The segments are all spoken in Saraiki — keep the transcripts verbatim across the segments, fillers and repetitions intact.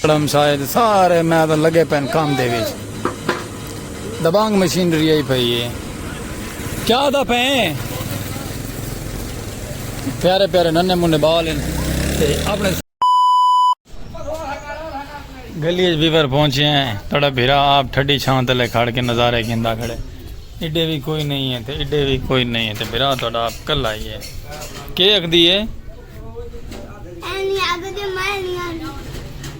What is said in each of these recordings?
ہمسائے تے سارے میں تاں لڳے پئن کم دے وچ۔ دبانگ مشینری آئی پئی ہے۔ کیا دا پئے؟ پیارے پیارے ننے منے ٻال ہن۔ تے اپݨے گلی اچ ویور پہنچے ہیں، تہاݙا بھرا آپ ٹھڈی چھاں تلے کھڑ کے نظارے گھندا کھڑے۔ ایݙے وی کوئی نہیں ہے تے ایݙے وی کوئی نہیں ہے تے بھرا تہاݙا آپ کلھا ہی ہے۔ کے اکھدی ہے؟ اینی اکھدی میں نہیں آندی۔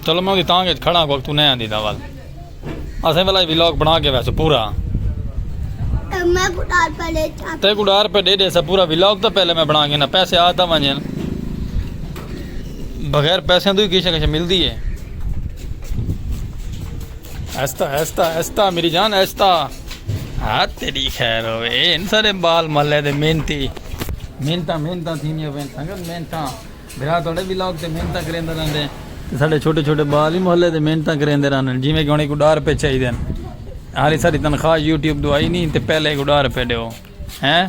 چلو میں اودی تانگھ اچ کھڑاں، کوئی توں نہیں آندی تاں ول۔ اسیں ولا ولاگ بݨا کے ویسے پورا۔ اے میں کوں ݙاہ روپے ݙے چا۔ تے کوں ݙاہ روپے ݙے ݙیساں، پورا ولاگ تاں پہلے میں بݨا گھناں، پیسے آ تاں ونڄن۔ بغیر پیسیاں توں ہی کشے کشے ملدی ہے۔ آہستہ، آہستہ، آہستہ میری جان، آہستہ۔ ہاں، تیݙی خیر ہووے۔ اے ہن سارے ٻال محلے دے محنتی۔ محنتاں، محنتاں تھیندیاں پئن سنگت، محنتاں۔ بھرا تہاݙے ولاگ تے محنتاں کریندے رہندے۔ تے ساݙے چھوٹے چھوٹے ٻال وی محلے دے محنتاں کریندے رہندن۔ جیویں کہ ہݨ کوں ݙاہ روپے چاہیدن۔ حالی ساݙی تنخواہ یوٹیوب توں آئی نہیں تے پہلے کوں ݙاہ روپے ݙیو۔ ہیں؟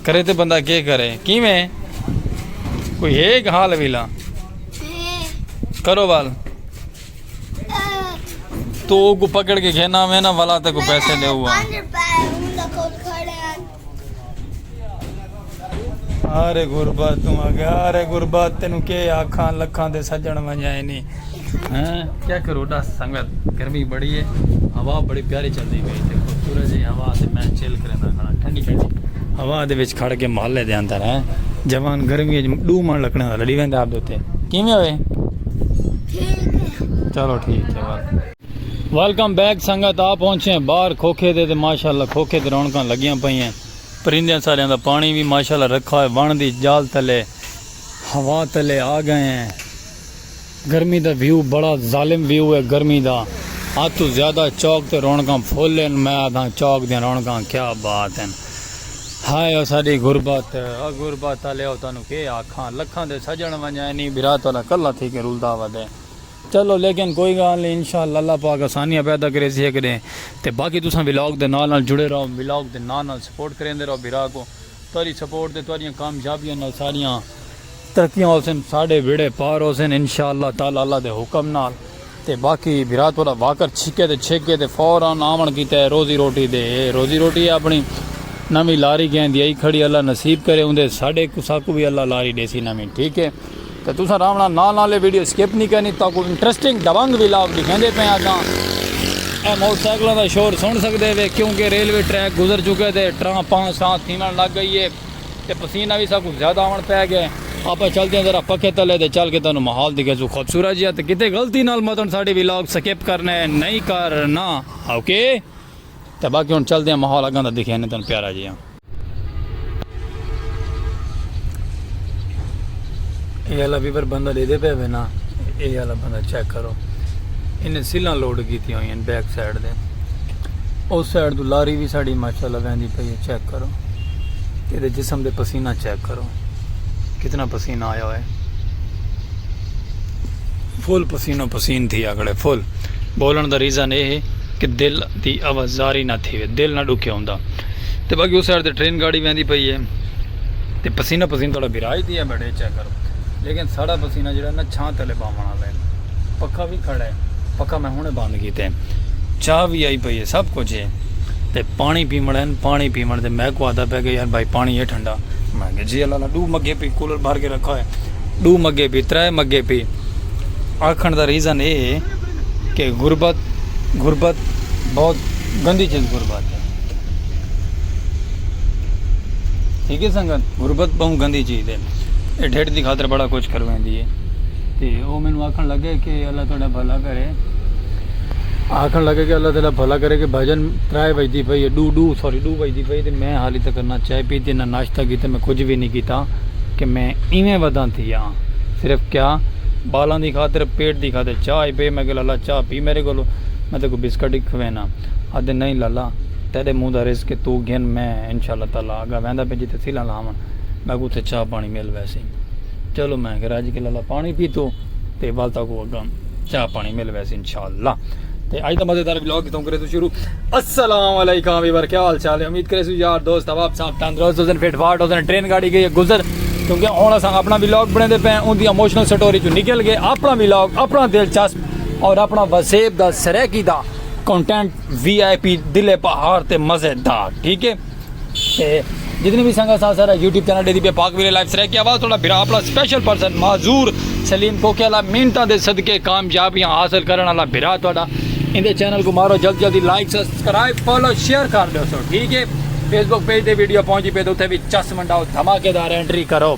کرے تے بندہ کے کرے؟ کیویں؟ کوئی ہے ہک حال ویلا؟ کرو ول۔ تو اوکوں پکڑ کے گھن آویں نا، ولا تیکوں پیسے ݙیوگا۔ پنج روپے ہن تاں خود کھڑے ہن۔ ارے غربت، توں آ گیا۔ ارے غربت، تینوں کے آکھاں، لکھاں دے سڄݨ ونڄائے نی۔ ہیں؟ کیا کرو ݙس سنگت، گرمی بڑی ہے، ہوا بڑی پیاری چلدی پئی تے خوبصورت جی ہوا تے میں چل کریندا کھڑا، ٹھنڈی ٹھنڈی ہوا دے وچ کھڑ کے محلے دے اندر ہیں۔ جوان گرمی وچ ݙو مݨ لکڑاں دا لڑی ویندے آپ دے اتے۔ کیویں ہوئے؟ ٹھیک ہے۔ چلو ٹھیک ہے، بس۔ ویلکم بیک سنگت، آ پہنچے ہیں باہر کھوکھے دے تے ماشاءاللہ کھوکھے تے رونقاں لڳیاں پئی ہیں۔ پرندیاں ساریاں دا پاݨی وی ماشاءاللہ رکھا ہوئے، وݨ دی جال تلے، ہوا تلے آ ڳئے ہیں۔ گرمی دا ویو بڑا ظالم ویو ہے گرمی دا، حد توں زیادہ چوک تے رونقاں فل ہن۔ میں آکھداں چوک دیاں رونقاں کیا بات ہن۔ ہائے او ساݙی غربت، او غربت آلیو، او تہاݙوں کے آکھاں، لکھاں دے سڄݨ ونڄائے نی، بھرا تہاݙا کلھا تھی کے رلدا ودے۔ چلو لیکن کوئی ڳالھ نہیں، انشاءاللہ اللہ پاک آسانیاں پیدا کریسی ہک ݙینہہ۔ تے باقی تساں ولاگ دے نال نال جڑے رہو، ولاگ دے نال نال سپورٹ کریندے رہو بھرا کوں۔ تہاݙی سپورٹ تے تہاݙیاں کامیابیاں نال ساݙیاں ترقیاں ہوسن، ساݙے بیڑے پار ہوسن انشاءاللہ تعالی اللہ دے حکم نال۔ تے باقی بھرا تہاݙا واکر چھکے تے چھک کے تے فوراً آوݨ کیتے روزی روٹی دے، روزی روٹی ہے اپݨی۔ نویں لاری گھن دی آئی کھڑی، اللہ نصیب کرے اوندے ساݙے کوں، ساکوں وی اللہ لاری ݙیسی نویں، ٹھیک ہے؟ تے تساں راوݨا نال نال اے ویڈیو سکپ نہیں کرنی، تہاکوں انٹرسٹنگ دبنگ ولاگ ݙکھیندے پئے آں۔ اے موٹر سائیکلاں دا شور سݨ سڳدے وے، کیونکہ ریلوے ٹریک گزر چکے تے ٹراں پاں ساں تھیوݨ لڳ ڳئی ہے تے پسینہ وی ساکوں زیادہ آوݨ پئے ڳئے۔ آپاں چلدے ہیں ذرا پکھے تلے تے چل کے تہاݙوں ماحول ݙکھیسوں خوبصورت جیہا، تے کتے غلطی نال متݨ ساݙے ولاگ سکپ کرݨے نہیں کرݨا، اوکے؟ تے باقی ہݨ چلدے ہیں ماحول اڳاں دا ݙکھیندے تہاݙوں پیارا جیہا۔ اے والا ویور بندہ ݙیہدے پئے وے نا، اے والا بندہ چیک کرو، انہیں سلاں لوڈ کیتیاں ہوئیاں ہن بیک سائیڈ دے۔ اس سائیڈ توں لاری وی ساݙی ماشاءاللہ ویندی پئی ہے، چیک کرو۔ تے ایندے جسم دے پسینہ چیک کرو، کتنا پسینہ آیا ہویا ہے۔ فل پسینو پسین تھیا کھڑے، فل۔ بولݨ دا ریزن اے ہے کہ دل دی آوازاری نہ تھیوے، دل نہ ݙکھیا ہوندا۔ تے باقی اس سائیڈ تے ٹرین گاڑی ویندی پئی ہے۔ تے پسینہ پسین تہاݙا بھرا ہی تھیا بیٹھے، چیک کرو۔ لیکن ساݙا پسینہ جیڑھا نا چھاں تلے ٻاہوݨ والا ہے۔ پکھا وی کھڑا ہے، پکھا میں ہݨے بند کیتے۔ چاہ وی آئی پئی ہے، سب کجھ ہے۔ تے پاݨی پیوݨ ہے، پاݨی پیوݨ تے میکوں آہدا پئے کہ یار بھائی پاݨی ہے ٹھنڈا۔ میں کہا جی اللہ اللہ، ݙو مگے پی، کولر بھر کے رکھا ہے، ݙو مگے پی، ترے مگے پی۔ آکھݨ دا ریزن اے ہے کہ غربت، غربت بہت گندی چیز غربت ہے۔ ٹھیک ہے سنگت، غربت بہوں گندی چیز ہے، اے ڈھڈ دی خاطر بڑا کچھ کرویندی ہے۔ تے او مینوں آکھݨ لڳے کہ اللہ تہاݙا بھلا کرے، آکھݨ لڳے کہ اللہ تہاݙا بھلا کرے کہ بھائی جان ترائے وڄدی پئی ہے، ݙو، ݙو، سوری، ݙو وڄدی پئی تے میں حالی تک نہ چائے پیتی، نہ ناشتہ کیتا، میں کجھ وی نہیں کیتا کہ میں ایویں وداں تھیا۔ صرف کیا؟ ٻالاں دی خاطر، پیٹ دی خاطر چاہ آئی پئی۔ میں کہا لالا چاہ پی میرے کولوں، میں تیکوں بسکٹ ہی کھوینا۔ آہدے نہیں لالا، تیݙے منہ دا رزق ہے، توں گھن، میں انشاءاللہ تعالی اڳاں ویندا پیا جتھے سلاں لاوݨ، میکوں اتھے چاہ پاݨی مل ویسی۔ چلو میں کہا رڄ کے لالا پاݨی پیتو تے ول تہاکوں اڳاں چاہ پاݨی مل ویسی انشاءاللہ۔ تے اڄ دا مزیدار ولاگ کتھوں کرے تو شروع۔ السلام علیکم ویور، کیا حال چال ہے؟ امید کریسوں یار دوست احباب صاحب تندرست ہوسن، فٹ فاٹ ہوسن۔ ٹرین گاڑی ڳئی ہے گزر، کیونکہ ہݨ اساں اپݨا ولاگ بݨیندے پئے ہیں، اوندی ایموشنل سٹوری چوں نکل کے اپݨا ولاگ، اپݨا دلچسپ اور اپنا وسیب دا سرائیکی دا کنٹینٹ وی آئی پی دل پہاڑ تے مزیدار، ٹھیک ہے؟ تے جتنی بھی سنگت ساتھ سارا یوٹیوب چینل ڈیدی پے پاک ویلے لائیو سرائیکی آواز، تھوڑا بھرا اپنا سپیشل پرسن معذور سلیم کوکے والا، محنتاں دے صدقے کامیابیاں حاصل کرن والا بھرا تھوڑا۔ اندے چینل کو مارو جلد جلدی لائک، سبسکرائب، فالو، شیئر کر دیو سو، ٹھیک ہے؟ فیس بک پیج تے ویڈیو پہنچی پے تے اتھے بھی چس منڈاؤ، دھماکے دار انٹری کرو،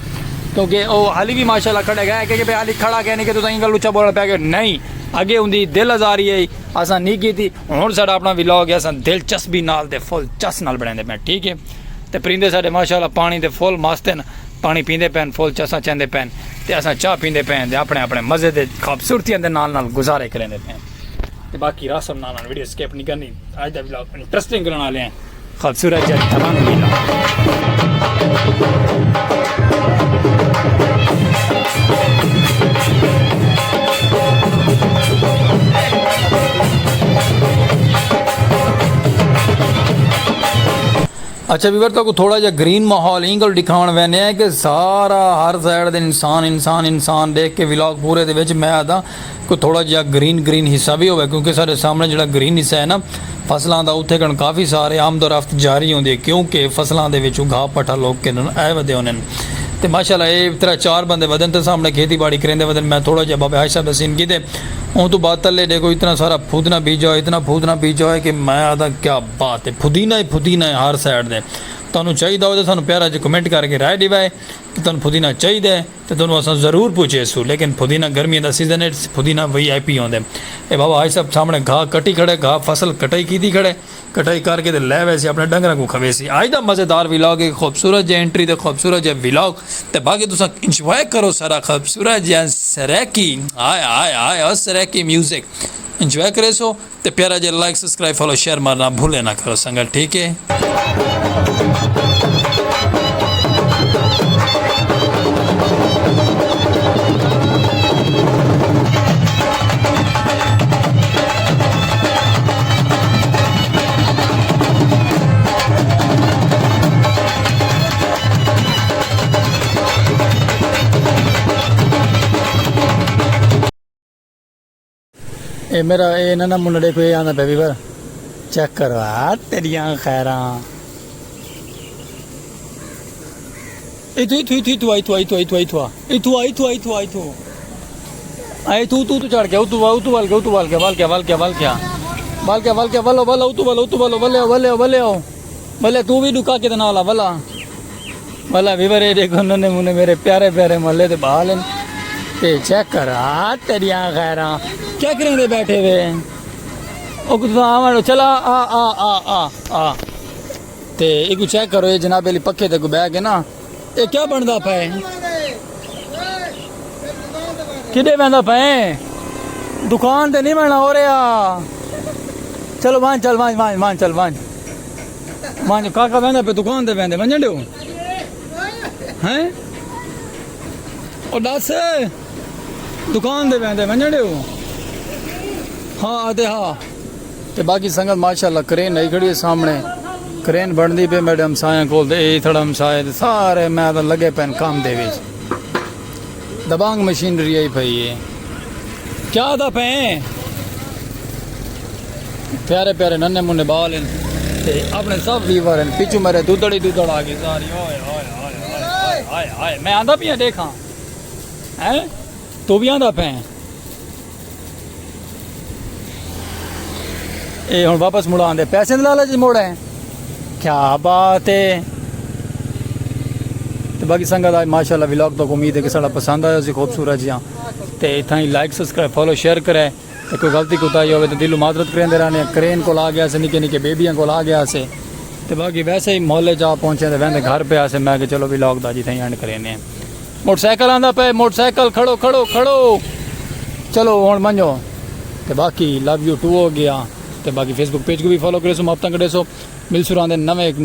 کیونکہ او حالی بھی ماشاءاللہ کھڑے گئے کہ بھئی حالی کھڑا کہنے کہ تساں اینگل لچا بولن پے گئے، نہیں، اگے اوندی دل آزاری ہے، اساں نہیں کیتی۔ ہن ساڈا اپنا ولاگ ہے، اساں دلچسپی نال تے فل چس نال بنڑیندے پئے، ٹھیک ہے؟ تے پرندے ساڈے ماشاءاللہ پانی دے فل مست ہن، پانی پیندے پئے ہن، فل چساں چیندے پئے ہن، تے اساں چاہ پیندے پئے ہن تے اپنے اپنے مزے دے خوبصورتیاں دے نال نال گزارے کریندے پئے ہن۔ تے باقی راسم نال نال ویڈیو سکپ نہیں کرنی، اج دا ولاگ انٹرسٹنگ کرن والے ہیں۔ خوبصورت جا تمام میلہ۔ اچھا ویور، تہاکوں تھوڑا جہا گرین ماحول اینگل ڈکھاون ویندے ہیں کہ سارا ہر سائیڈ دے انسان، انسان، انسان دیکھ کے ولاگ پورے دے وچ میں آدھا کوئی تھوڑا جہا گرین، گرین حصہ بھی ہوئے، کیونکہ سارے سامنے جڑا گرین حصہ ہے نا فصلاں دا، اتھے کن کافی سارے آمد و رفت جاری ہوندی ہے، کیونکہ فصلاں دے وچوں گھاہ پٹھا لوگ کھیݙݨ آئے ودے ہوندن۔ تے ماشاءاللہ اے ترے چار بندے ودن تے سامنے کھیتی باڑی کریندے ودن۔ میں تھوڑا جہا بابے ہاشم دا سین کیتے، اوں توں بعد تلے ݙیکھو اتنا سارا پھودنا بیجا ہوئے، اتنا پھودنا بیجا ہوئے کہ میں آہدا کیا بات ہے، پھدینہ ہی پھدینہ ہے ہر سائیڈ دے۔ تہانوں چاہیدا ہوئے تے سانوں پیارا جہا کمنٹ کر کے رائے ݙیوائے کہ تہانوں پھدینہ چاہیدا ہے۔ تے تہانوں اساں ضرور پوچھیسوں، لیکن پھدینہ گرمیاں دا سیزن ہے، پھدینہ وی آئی پی ہوندے۔ اے بابا حاج صاحب سامنے گھاہ کٹی کھڑے، گھاہ فصل کٹائی کیتی کھڑے، کٹائی کر کے تے لے ویسی اپنے ڈنگراں کوں کھویسی۔ اج دا مزیدار ولاگ ہے، خوبصورت جے انٹری تے خوبصورت جے ولاگ۔ تے باقی تساں انجوائے کرو سارا خوبصورت جے سرائیکی۔ ہائے ہائے ہائے، او سرائیکی میوزک انجوائے کریسو۔ تے پیارا جے لائک، سبسکرائب، فالو، شیئر مارنا بھولے نہ کرو سنگت، ٹھیک ہے؟ اے میرا اے نہ نہ منہ ڈیکھو، اے آندا پیا ویور۔ چیک کرو آ تیریاں خیراں۔ ایتھو، ایتھو، ایتھو، ایتھو آ، ایتھو آ، ایتھو آ، ایتھو آ، ایتھو آ۔ ایتھو آ، ایتھو آ، ایتھو آ۔ اے تو، تو، تو چڑھ کے، اتو، اتو ول کے، اتو ول کے، ول کے، ول کے، ول کے۔ ول کے، ول کے، ول، ول، اتو ول، اتو ول، ول، ول، ول، ول۔ ولے تو بھی ڈکا کے تے نال آ، ولا۔ ولا ویور اے ڈیکھو ننے منے میرے پیارے پیارے محلے دے بال ہن۔ تے چیک کر، آ تیریاں خیراں۔ کیا کریں دے بیٹھے وے؟ او کتھوں آوݨ، چلا آ، آ، آ، آ، آ۔ تے ایکوں چیک کرو، اے جناب علی پکھے تے کو بہہ کے نا، اے کیا بݨدا پئے؟ کݙے ویندا پئے؟ دکان تے نہیں وینا ہو رہیا۔ چلو ونڄ، چل ونڄ، ونڄ، ونڄ، چل ونڄ۔ ونڄ، کاکا ویندا پئے دکان تے، ویندے ونڄݨ ݙیو۔ ہیں؟ او ݙس، دکان تے ویندے ونڄݨ ݙیو۔ ہاں، تے ہاں۔ تے باقی سنگت ماشاءاللہ کرین آئی کھڑی ہے سامنے، کرین بݨدی پئی میݙے ہمسایاں کول، تے اے تھوڑا ہمسائے تے سارے میں تاں لڳے پئن کم دے وچ۔ دبانگ مشینری آئی پئی ہے۔ کیا آہدا پئے؟ پیارے پیارے ننے منے بال ہن تے اپݨے سب ویور ہن۔ پچھوں میرے دودڑ ہی دودڑ آ ڳئی ساری۔ اوئے، اوئے، اوئے، اوئے، اوئے، اوئے، اوئے۔ میں آندا پیاں ݙیکھاں۔ ہیں؟ توں بھی آندا پئے؟ اے ہݨ واپس مڑا آندے، پیسے دے لالچ وچ مڑ آئے۔ کیا بات ہے۔ تے باقی سنگت آج ماشاءاللہ ولاگ تہاکوں امید ہے کہ ساݙا پسند آیا ہوسی، خوبصورت جیاں۔ تے اتھاں ہی لائک، سبسکرائب، فالو، شیئر کرے۔ تے کوئی غلطی کوتاہی ہووے تے دلوں معذرت کریندے رہنے۔ کرین کول آ ڳیا سے، نکے نکے بیبیاں کول آ ڳیا سے۔ تے باقی ویسے ہی محلے چ آ پہنچے تے ویندے گھر پیا سے۔ میں کہ چلو ولاگ دا اڄ اتھاں ہی اینڈ کرینے۔ موٹر سائیکل آندا پئے، موٹر سائیکل کھڑو، کھڑو، کھڑو۔ چلو ہݨ منجو۔ تے باقی لو یو ٹو ہو ڳیا۔ تے باقی فیس بک پیج کوں بھی فالو کریسو، محبتاں کریسو۔ ملسوں راندے نویں ہک